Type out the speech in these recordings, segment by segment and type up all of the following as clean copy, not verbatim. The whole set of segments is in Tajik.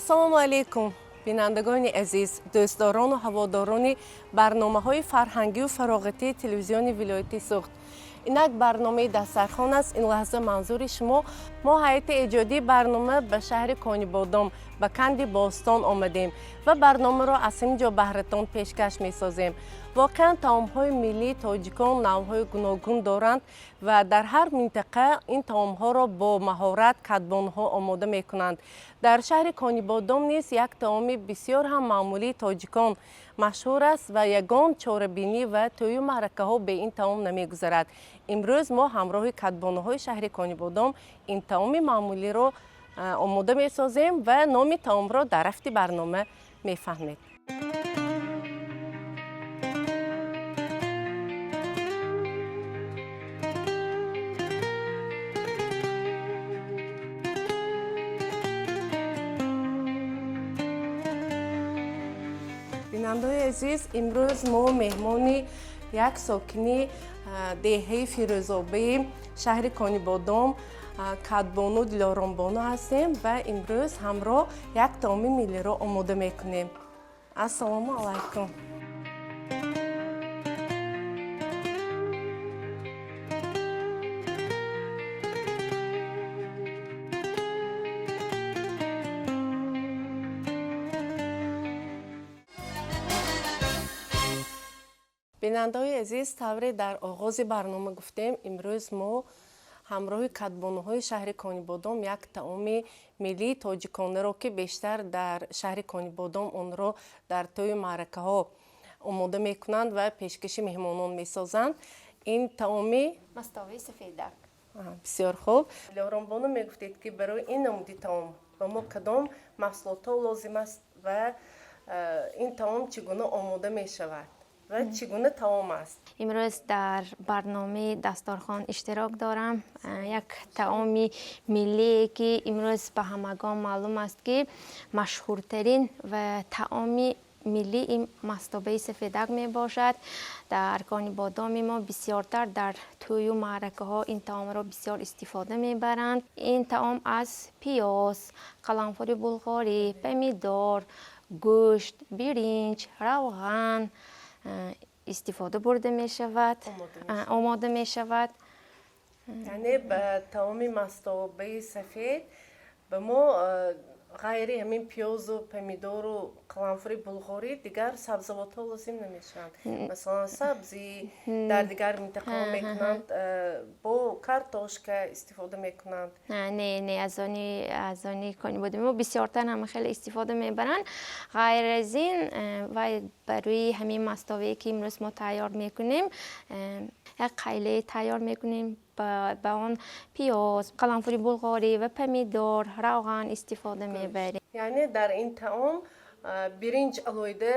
Ассалому алайкум, бинандагони азиз, дӯстдорону ҳаводорони барномаҳои фарҳангию фароғатии телевизиони вилояти Суғд. Инак барномаи Дастархон аст. Ин лаҳза манзури шумо. Мо ҳайати эҷодии барнома ба шаҳри Конибодом, ба канди бостон омадем ва барномаро аз ҳамин ҷо баҳратон пешкаш месозем. Воқеан, таомҳои миллии тоҷикон навъҳои гуногун доранд ва дар ҳар минтақа ин таомҳоро бо маҳорат кадбонҳо омода мекунанд. Дар шаҳри Конибодом низ як таоми бисёр ҳам маъмулии тоҷикон машҳур аст ва ягон чорабинӣ ва тӯю маъракаҳо бе ин таом намегузарад. Имрӯз мо ҳамроҳи кадбонуҳои шаҳри Конибодом ин таоми маъмулиро омода месозем ва номи таомро дар рафти барнома мефаҳмед. Бинандаои азиз, имрӯз мо меҳмони як сокини деҳаи Фирӯзобаи шаҳри Конибодом, кадбону Дилоромбону ҳастем ва имрӯз ҳамроҳ як таоми миллиро омода мекунем. Ассалому алайкум. Бинандаҳои азиз, тавре дар оғози барнома гуфтем, имрӯз мо ҳамроҳи кадбонуҳои шаҳри Конибодом як таоми миллии тоҷиконаро, ки бештар дар шаҳри Конибодом онро дар тӯю маъракаҳо омода мекунанд ва пешкаши меҳмонон месозанд. Ин таоми мастови сафедак. Бисёр хуб. Дилоромбону, мегуфтед, ки барои ин намуди таом ба мо кадом маҳсулотҳо лозим аст ва ин таом чӣ гуна омода мешавад ва чӣ гуна таом аст? Имрӯз дар барномаи Дасторхон иштирок дорам. Як таоми миллие, ки имрӯз ба ҳамагон маълум аст, ки машҳуртарин ва таоми миллӣ ин мастобаи сафедак мебошад. Дар Конибодоми мо бисёртар дар тӯю маъракаҳо ин таомро бисёр истифода мебаранд. Ин таом аз пиёз, қаламфури булғорӣ, помидор, гӯшт, биринҷ, равған истифода бурда мешавад, омода мешавад. Яъне ба таоми мастобаи сафед ба мо ғайри ҳамин пиёзу помидору қаламфури булғорӣ дигар сабзавотҳо лозим намешаванд? Масалан, сабзӣ дар дигар минтақаҳо мекунанд, бо картошка истифода мекунанд. Не, аз они Конибодоми мо бисёртар ҳама хеле истифода мебаранд. Ғайр аз ин, вай барои ҳамин мастовие, ки имрӯз мо тайёр мекунем, як қайле тайёр мекунем. Ба он пиёз, қаламфури булғорӣ ва помидор, равған истифода мебарем. Яъне дар ин таом биринҷ алоҳида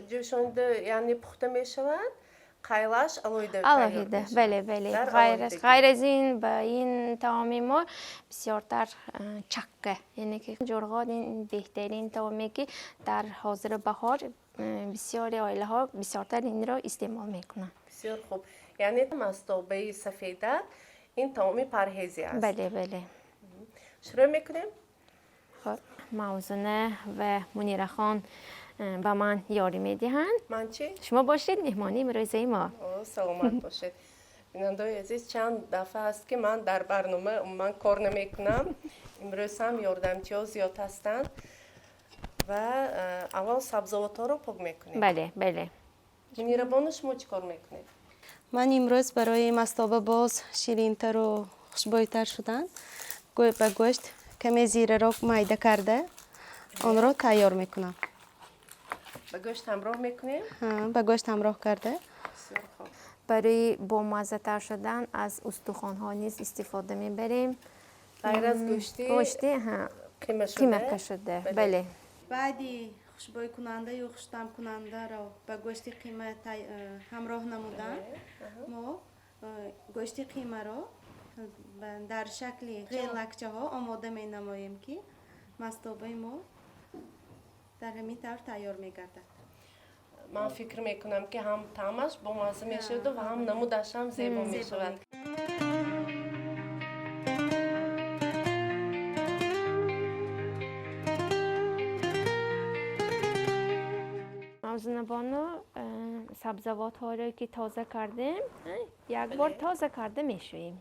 ҷӯшонида, яъне пухта мешавад, қайлаш алоҳида? Алоҳида, бале. Ғайр аз ин, ба ин таоми мо бисёртар чакка, яъне ки ҷурғот, ин беҳтарин таоме, ки дар ҳозири баҳор бисёри оилаҳо бисёртар инро истеъмол мекунанд. Бисёр хуб. Яъне мастобаи сафедак ин таоми парҳезӣ аст? Бале. Шурӯъ мекунем. Хуб, Мавзуна ва Мунирахон ба ман ёрӣ медиҳанд. Ман чӣ? Шумо бошед меҳмони имрӯзаи мо. Саломат бошед. Бинандаои азиз, чанд дафъа аст, ки ман дар барнома умуман кор намекунам. Имрӯз ҳам ёрдамчиҳо зиёд ҳастанд ва аввал сабзавотҳоро пок мекунем. Бале. Мунирабону, шумо чӣ кор мекунед? Ман имрӯз барои мастоба боз ширинтару хушбӯйтар шудан ба гӯшт каме зираро майда карда, онро тайёр мекунам. Ба гӯшт ҳамроҳ мекунем? Ба гӯшт ҳамроҳ карда. Барои бомаззатар шудан аз устухонҳо низ истифода мебарем. Ғайр аз гӯшти гӯшти қима шуда, бале. Баъди хушбӯйкунандаю хуштаъмкунандаро ба гӯшти қима ҳамроҳ намудан, мо гӯшти қимаро дар шакли ғелакчаҳо омода менамоем, ки мастобаи мо дар ҳамин тавр тайёр мегардад. Ман фикр мекунам, ки ҳам таъмаш бомазза мешаваду ва ҳам намудаш ҳам зебо мешавад. Мавзуна сабзавотҳоро ки тоза кардем, як бор тоза карда мешӯем.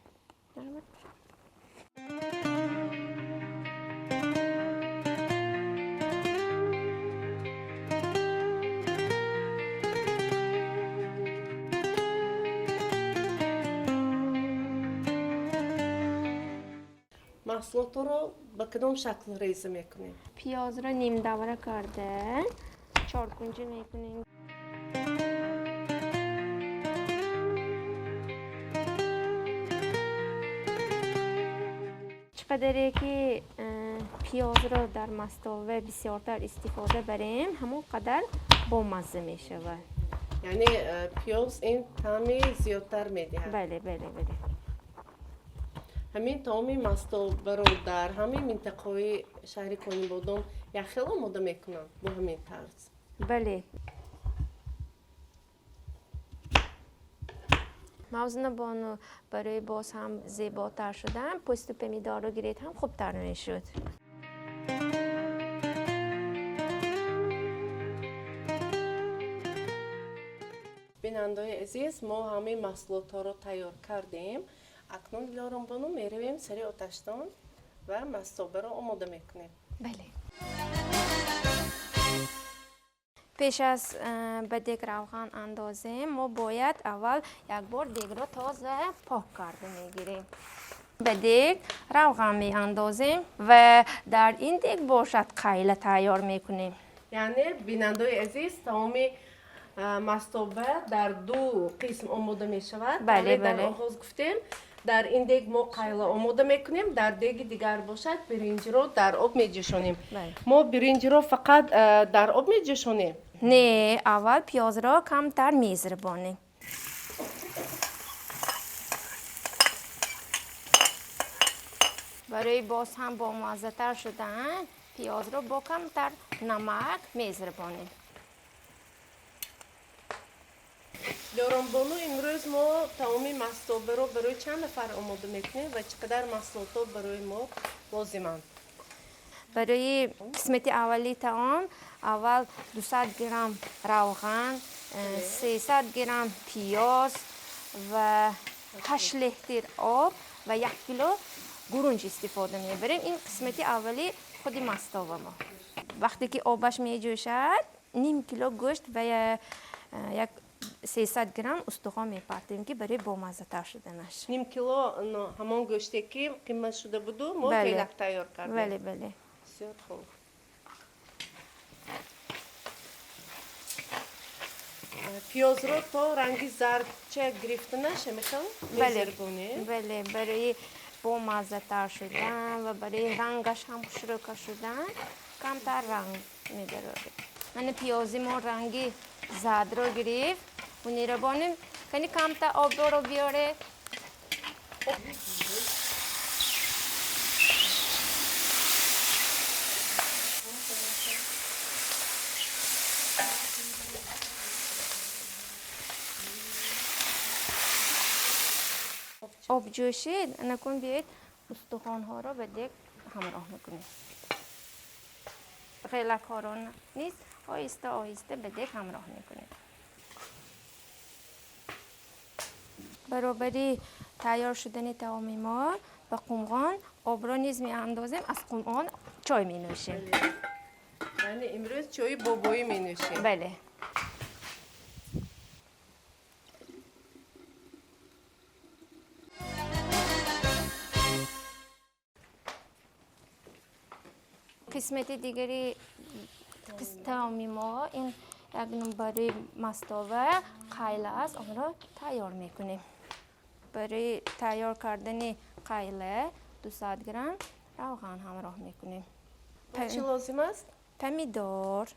Маҳсулотро ба кадом шакл реза мекунем? Пиёзро нимдавра карда чоркунҷа мекунем. Чӣ қадаре ки пиёзро дар мастова бисёртар истифода барем, ҳамон қадар бомазза мешавад. Яъне пиёз ин таъми зиёдтар медиҳад. Бале, бале, бале. Ҳамин таоми мастобаро дар ҳамин минтақаҳои шаҳри Конибодом якхел омода мекунанд бо ҳамин тарз? Бале. Мавзуна бону, барои боз ҳам зеботар шудан пӯсту помидорро гиред ҳам хубтар мешуд. Бинандаои азиз, мо ҳамин маҳсулотҳоро тайёр кардем. Акнун Дилором бону меравем сари оташдон ва мастобаро омода мекунем. Бале. Пеш аз ба дег равған андозем, мо бояд аввал як бор дегро тоза пок карда мегирем. Ба дег равған меандозем ва дар ин дег бошад қайла тайёр мекунем. Яъне бинандаои азиз, таоми мастоба дар ду қисм омода мешавад. Бале, дар бале. оғоз гуфтем, дар ин дег мо қайла омода мекунем, дар деги дигар бошад биринҷро дар об меҷӯшонем. Мо биринҷро фақат дар об меҷӯшонем? Не, аввал пиёзро камтар мезирбонем. Барои боз ҳам бомаззатар шудан пиёзро бо камтар намак мезирбонем. Дилором бону, имрӯз мо таоми мастобаро барои чанд нафар омода мекунем ва чӣ қадар маҳсулотҳо барои мо лозиманд? Барои қисмати аввали таом аввал 200 грамм равған, 300 грамм пиёз ва 8 литр об ва 1 кило гурунҷ истифода мебарем. Ин қисмати аввали худи мастова мо. Вақте ки обаш меҷӯшад, ним кило гӯшт ва як 300 грамм устухон мепартем, ки барои бомаззатар шуданаш. Ним кило ҳамон гӯште ки қимат шуда буду мо феълак тайёр кардем. Бале, бале. Бисёр хуб. Пиёзро то ранги зардча гирифтанаш мехоҳам мезирбонем. Бале, барои бомаззатар шудан ва барои рангаш ҳам хушрӯка шудан камтар ранг медарорем. Мана пиёзи мо ранги зардро гирифт. Мунира бонем, кани камтар обро биёре. Об ҷӯшид, анакун биёед устухонҳоро ба дег ҳамроҳ мекунем. Ғелакҳоро низ оҳиста оҳиста ба дег ҳамроҳ мекунем. Баробари тайёр шудани таоми мо ба қумғон обро низ меандозем, аз қумғон чой менӯшем. Яъне имрӯз чои бобоӣ менӯшем. Бале. Қисмати дигари таоми мо ин як барои мастова қайла аст, онро тайёр мекунем. Барои тайёр кардани қайла 200 грамм равған ҳамроҳ мекунем. Чӣ лозим аст? Помидор,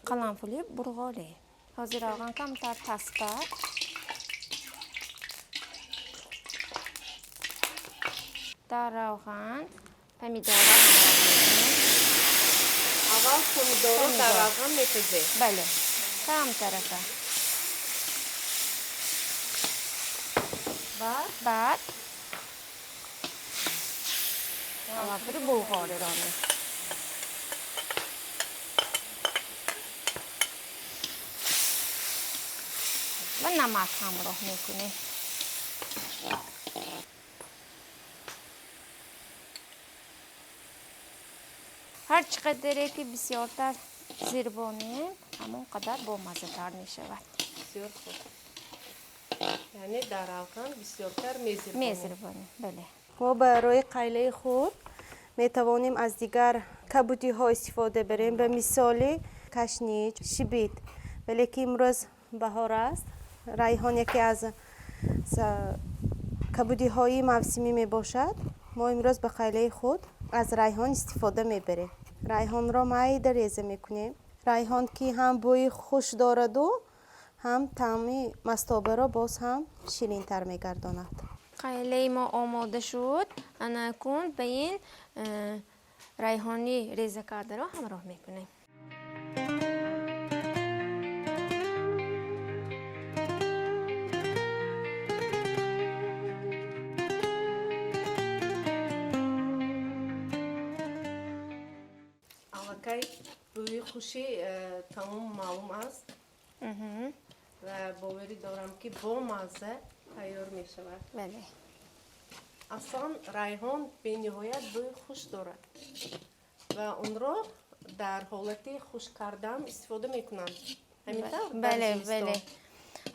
қаламфули бурғолӣ. Ҳозир равған камтар таспа. Дар равған помидорро ҳамроҳ мекунем. Аввал помидорро дар равған мепазем. Бале, камтарака. Баъд? Баъд қаламфури булғориро. Ва намак ҳамроҳ мекунем. Ҳар чӣ қадаре ки бисёртар зирбонем, ҳамон қадар бомаззатар мешавад. Бисёр хуб. Яъне дар равған бисёртар мезирбонем. Мезирбонем, бале. Мо барои қайлаи худ метавонем аз дигар кабудиҳо истифода барем, ба мисоли кашнич, шибит. Вале ки имрӯз баҳор аст, райҳон яке аз кабудиҳои мавсимӣ мебошад. Мо имрӯз ба қайлаи худ аз райҳон истифода мебарем. Райҳонро майда реза мекунем. Райҳон ки ҳам бӯи хуш дораду, ҳам таъми мастобаро боз ҳам ширинтар мегардонад. Қайлаи мо омода шуд. Анакун ба ин райҳони реза кардаро ҳамроҳ мекунем. Аллакай бӯи хуши тамом маълум аст ва боварӣ дорам, ки бо мазза тайёр мешавад. Бале. Аслан райҳон бениҳоят бӯи хуш дорад ва онро дар ҳолати хушк кардан истифода мекунанд. Ҳамин тавр? Дар Бале, зимистон. бале.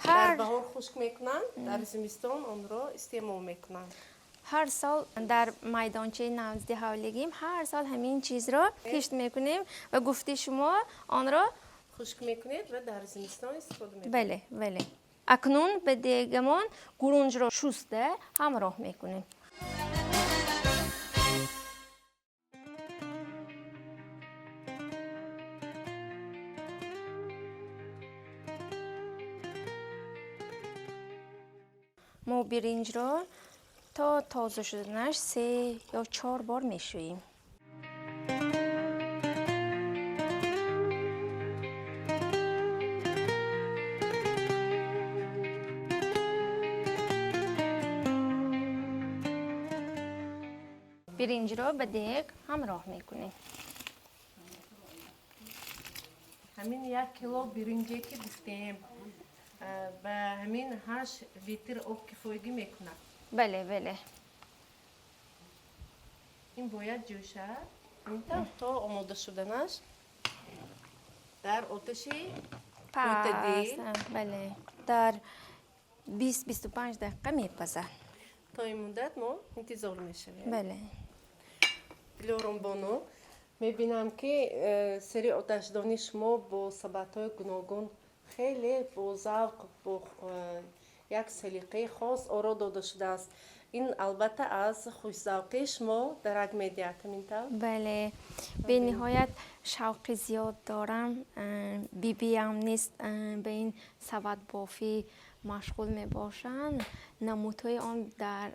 Дар баҳор хушк мекунанд, дар зимистон онро истеъмол мекунанд. Ҳар сол дар майдончаи назди ҳавлигим ҳар сол ҳамин чизро кишт мекунем ва гуфти шумо онро хушк мекунед ва дар зимистон истифода мекунед. Бале, бале. Акнун ба дегамон гурунҷро шуста ҳамроҳ мекунем. Мо биринҷро то тоза шуданаш се ё чор бор мешӯем. Биринҷро ба дег ҳамроҳ мекунем. Ҳамин 1 кило биринҷе ки гуфтем, ба ҳамин 8 литр об кифоягӣ мекунад. Бале, бале. Ин бояд ҷӯшад, ҳамин тавр, то омода шуданаш дар оташи паст. мӯътадил. Бале, дар 20-25 дақиқа мепазад. То ин муддат мо интизор мешавем. Бале. Дилоромбону, мебинам, ки сари оташдони шумо бо сабатҳои гуногун хеле бо завқ, бо як салиқаи хос оро дода шудааст. Ин албатта аз хушзавқии шумо дарак медиҳад, ҳамин тавр? Бале, бениҳоят шавқи зиёд дорам. Бибиям низ ба ин сабатбофӣ машғул мебошанд. Намудҳои он дар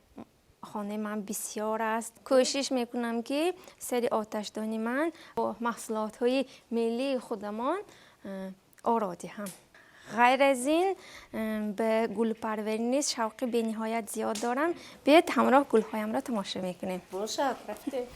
хонаи ман бисёр аст. Кӯшиш мекунам, ки сари оташдони ман бо маҳсулотҳои миллии худамон оро диҳам. Ғайр аз ин, ба гулпарварӣ низ шавқи бениҳоят зиёд дорам. Биёед, ҳамроҳ гулҳоямро тамошо мекунем. Бошад, рафтем.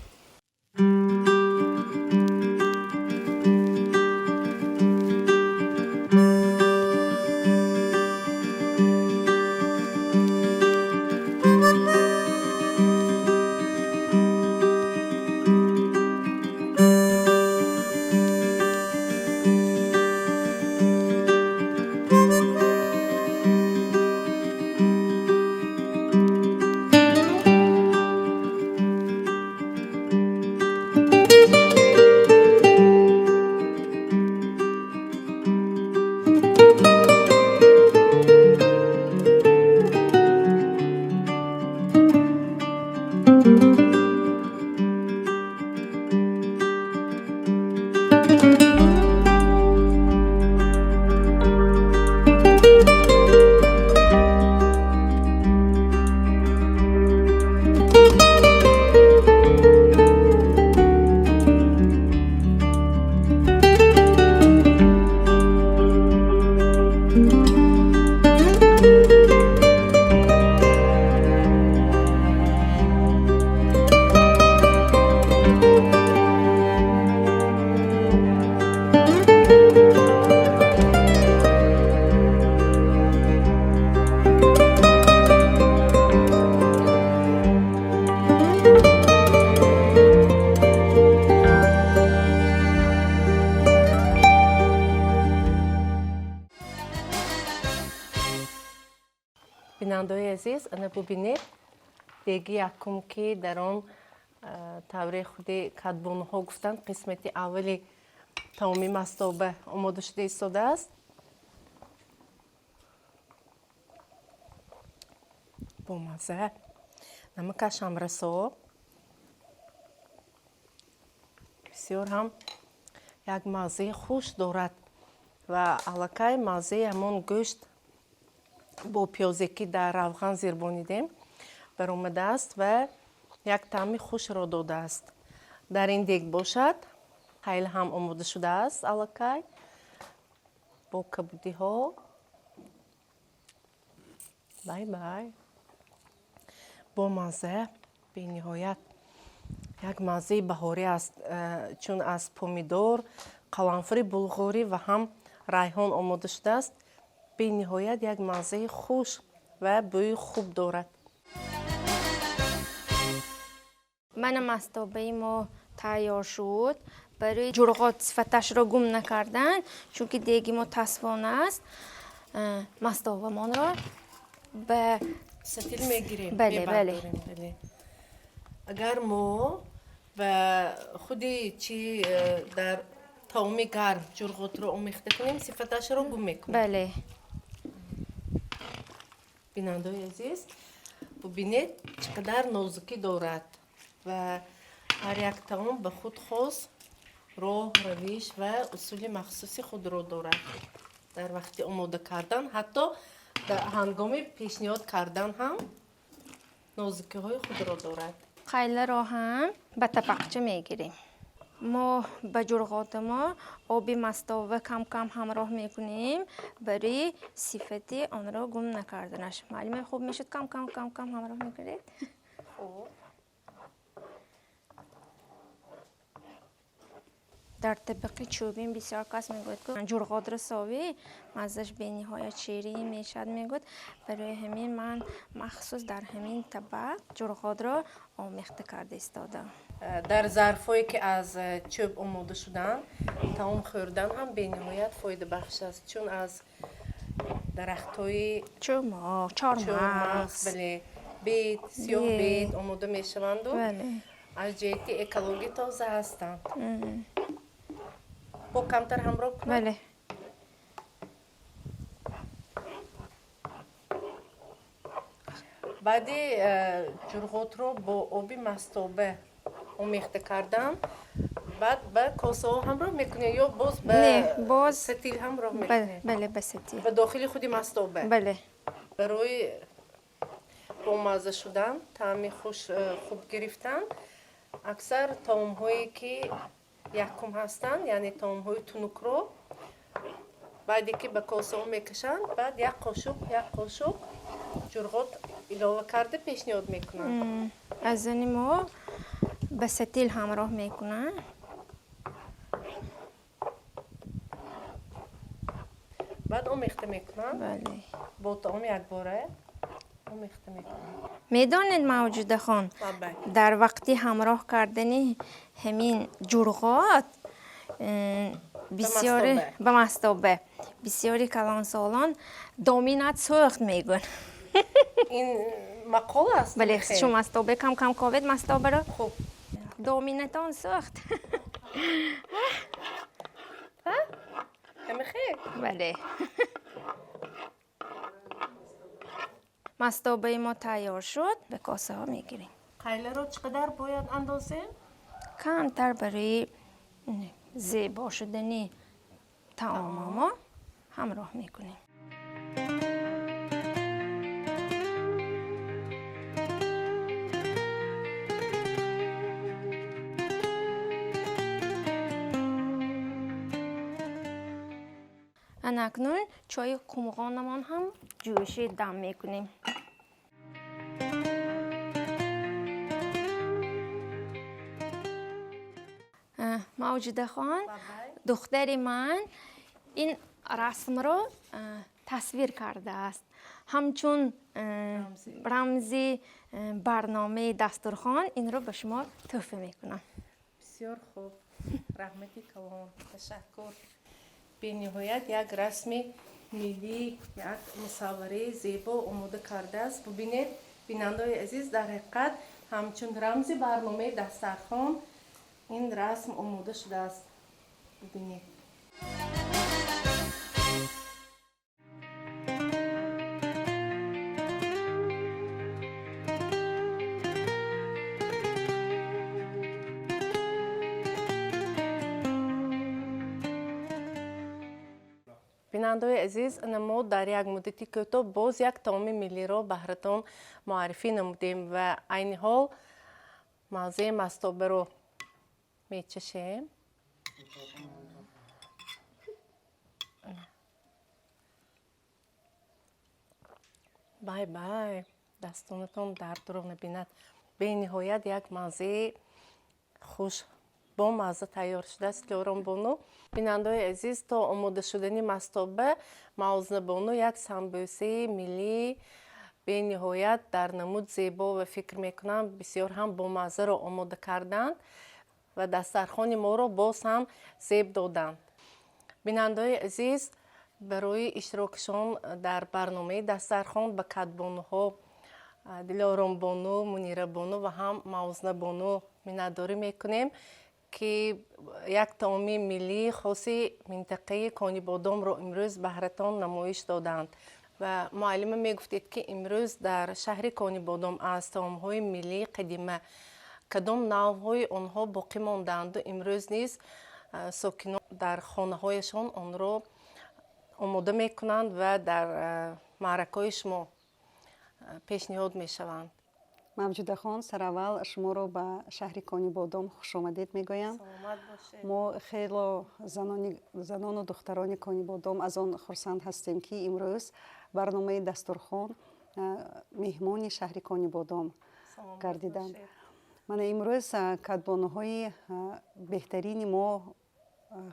Бинандаои азиз, ана бубинед, деги якум, ки дар он тавре худи кадбонуҳо гуфтанд, қисмати аввали таоми мастоба омода шуда истодааст. Бомазза, намакаш ҳам расо, бисёр ҳам як маззаи хуш дорад ва аллакай маззаи ҳамон гӯшт бо пиёзе, ки дар равған зирбонидем, баромадааст ва як таъми хушро додааст. Дар ин дег бошад, қайл ҳам омода шудааст аллакай бо кабудиҳо. Бай бай, бо мазза, бениҳоят як маззаи баҳорӣ аст, чун аз помидор, қаламфури булғорӣ ва ҳам райҳон омода шудааст. Бениҳоят як маззаи хуш ва бӯи хуб дорад. Мана, мастобаи мо тайёр шуд. Барои ҷурғот сифаташро гум накардан, чунки деги мо тасвон аст, мастобамонро ба сатил мегирем. Бале, бале. Мебардорем. Агар мо ба худи чи дар таоми гарм ҷурғотро омехта кунем, сифаташро гум мекунем. Бале. Бинандаои азиз, бубинед, чӣ қадар нозукӣ дорад ва ҳар як таом ба худ хос роҳ, равиш ва усули махсуси худро дорад. Дар вақти омода кардан, ҳатто дар ҳангоми пешниҳод кардан ҳам нозукиҳои худро дорад. Қайларо ҳам ба табақча мегирем. Мо ба ҷурғоти мо оби мастова кам кам ҳамроҳ мекунем барои сифати онро гум накарданаш. Маълуме, хуб мешуд, кам кам кам кам ҳамроҳ мекунед. Хуб. Дар табақи чӯбин бисёр кас мегӯяд, ки ҷурғотро совӣ, маззаш бениҳоят ширин мешавад, мегӯяд. Барои ҳамин ман махсус дар ҳамин табақ ҷурғотро омехта карда истодам. Дар зарфҳое, ки аз чӯб омода шуданд, таом хӯрдан ҳам бениҳоят фоидабахш аст, чун аз дарахтҳои чӯмоқ, чормағз, бале, бед, сиёҳ бед омода мешаванду аз ҷиҳати экологӣ тоза ҳастанд. Бо камтар ҳамроҳ кунам? Бале. Баъди ҷурғотро бо оби мастоба омехта кардан, баъд ба косаҳо ҳамроҳ мекунед ё боз ба Не, боз сатил ҳамроҳ мекунед? Бале, ба сатил. Ба дохили худи мастоба? Бале. Барои бомазза шудан, таъми хуш хуб гирифтан, аксар таомҳое, ки якум ҳастанд, яъне таомҳои тунукро, баъде ки ба косаҳо мекашанд, баъд як қошуқ, як қошуқ ҷурғот илова карда пешниҳод мекунанд. Аз они мо ба сатил ҳамроҳ мекунанд. Баъд омехта мекунанд. Бале. Бо таом якбора омехта мекунанд. Медонед, Мавҷудахон, Лаббай. дар вақти ҳамроҳ кардани ҳамин ҷурғот бисёри мастоба. Ба мастоба бисёри калонсолон доминат сӯхт мегӯянд. Ин мақол аст? Бале. Хел. Чун мастоба кам кам ковед мастобаро, хуб, доминатон сӯхт. Ҳамихел. Бале, мастобаи мо тайёр шуд, ба косаҳо мегирем. Қайларо чӣ қадар бояд андозем? Камтар барои зебо шудани таомамо ҳамроҳ мекунем. Ана акнун чойи қумғонамон ҳам ҷӯшид, дам мекунем. Мавҷудахон, духтари ман ин расмро тасвир кардааст ҳамчун рамзи барномаи дастурхон. Инро ба шумо тӯҳфа мекунам. Бисёр хуб, раҳмати калон, ташаккур. Бениҳоят як расми Миллӣ як мусаввараи зебо омода кардааст. Бубинед, бинандаои азиз, дар ҳақиқат ҳамчун рамзи барномаи дастархон ин расм омода шудааст. Бубинед. Бинандаои азиз, ана мо дар як муддати кӯтоҳ боз як таоми миллиро баҳратон муаррифӣ намудем ва айни ҳол мавзеи мастобаро мечашем. Бай бай, дастонатон дардро набинад. Бениҳоят як мавзеи хуш бо мазза тайёр шудааст, Дилоромбону. Бинандаои азиз, то омода шудани мастоба Мавзунабону як самбӯсаи миллии бениҳоят дар намуд зебо ва фикр мекунам бисёр ҳам бомаззаро омода карданд ва дастархони моро боз ҳам зеб доданд. Бинандаои азиз, барои иштирокишон дар барномаи дастархон ба кадбонуҳо Дилоромбону, Мунирабону ва ҳам Мавзунабону миннатдорӣ мекунем, ки як таоми миллии хоси минтақаи Конибодомро имрӯз баҳратон намоиш доданд. Ва муаллима, мегуфтед, ки имрӯз дар шаҳри Конибодом аз таомҳои миллии қадима кадом навъҳои онҳо боқӣ мондаанду имрӯз низ сокинон дар хонаҳояшон онро омода мекунанд ва дар маъракаҳои шумо пешниҳод мешаванд? Мавҷудахон, сараввал шуморо ба шаҳри Конибодом хушомадед мегӯям. Мо хело занону духтарони Конибодом аз он хурсанд ҳастем, ки имрӯз барномаи дастурхон меҳмони шаҳри Конибодом гардиданд. Мана имрӯз кадбонуҳои беҳтарини мо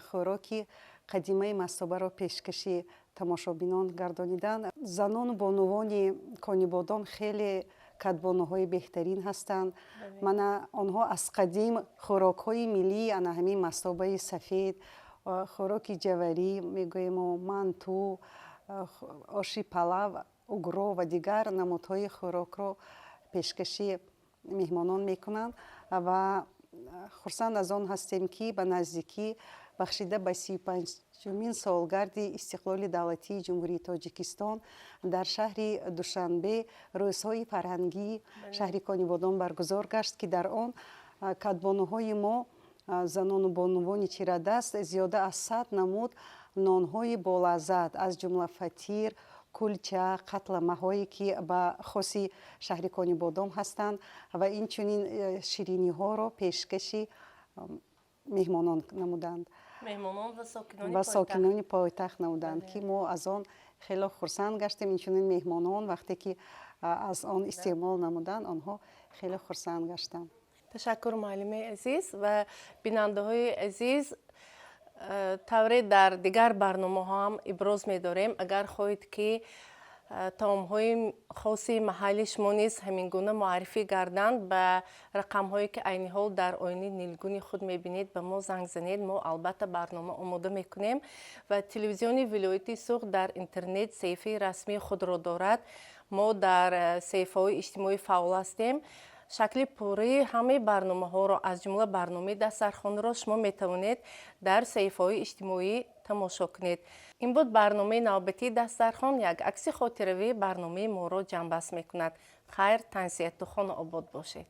хӯроки қадимаи мастобаро пешкаши тамошобинон гардониданд. Занону бонувони Конибодом хеле кадбонуҳои беҳтарин ҳастанд. Мана онҳо аз қадим хӯрокҳои миллии ана ҳамин мастобаи сафед, хӯроки ҷаварӣ мегӯему, манту, оши палав, угро ва дигар намудҳои хӯрокро пешкаши меҳмонон мекунанд. Ва хурсанд аз он ҳастем, ки ба наздикӣ бахшида ба 35-умин солгарди истиқлоли давлатии Ҷумҳурии Тоҷикистон дар шаҳри Душанбе рӯзҳои фарҳангии шаҳри Конибодом баргузор гашт, ки дар он кадбонуҳои мо, занону бонувони чирадаст, зиёда аз 100 намуд нонҳои болаззат, аз ҷумла фатир, кулча, қатламаҳое, ки ба хоси шаҳри Конибодом ҳастанд, ва инчунин шириниҳоро пешкаши меҳмонон намуданд. Меҳмонон ва сокинони пойтахт намуданд, ки мо аз он хело хурсанд гаштем. Инчунин меҳмонон вақте ки аз он истеъмол намуданд, онҳо хеле хурсанд гаштанд. Ташаккур, муаллимаи азиз. Ва бинандаҳои азиз, тавре дар дигар барномаҳо ҳам иброз медорем, агар хоҳед, ки таомҳои хоси маҳалли шумо низ ҳамин гуна муаррифӣ гарданд, ба рақамҳое, ки айни ҳол дар оинаи нилгуни худ мебинед, ба мо занг занед. Мо албатта барнома омода мекунем. Ва телевизиони вилояти Суғд дар интернет саҳифаи расмии худро дорад. Мо дар саҳифаҳои иҷтимоӣ фаъол ҳастем. Шакли пурраи ҳамаи барномаҳоро, аз ҷумла барномаи дастархонро, шумо метавонед дар саҳифаҳои иҷтимоӣ тамошо кунед. Ин буд барномаи навбатии дастархон. Як акси хотиравии барномаи моро ҷамъбаст мекунад. Хайр, тансиҳату хонаобод бошед.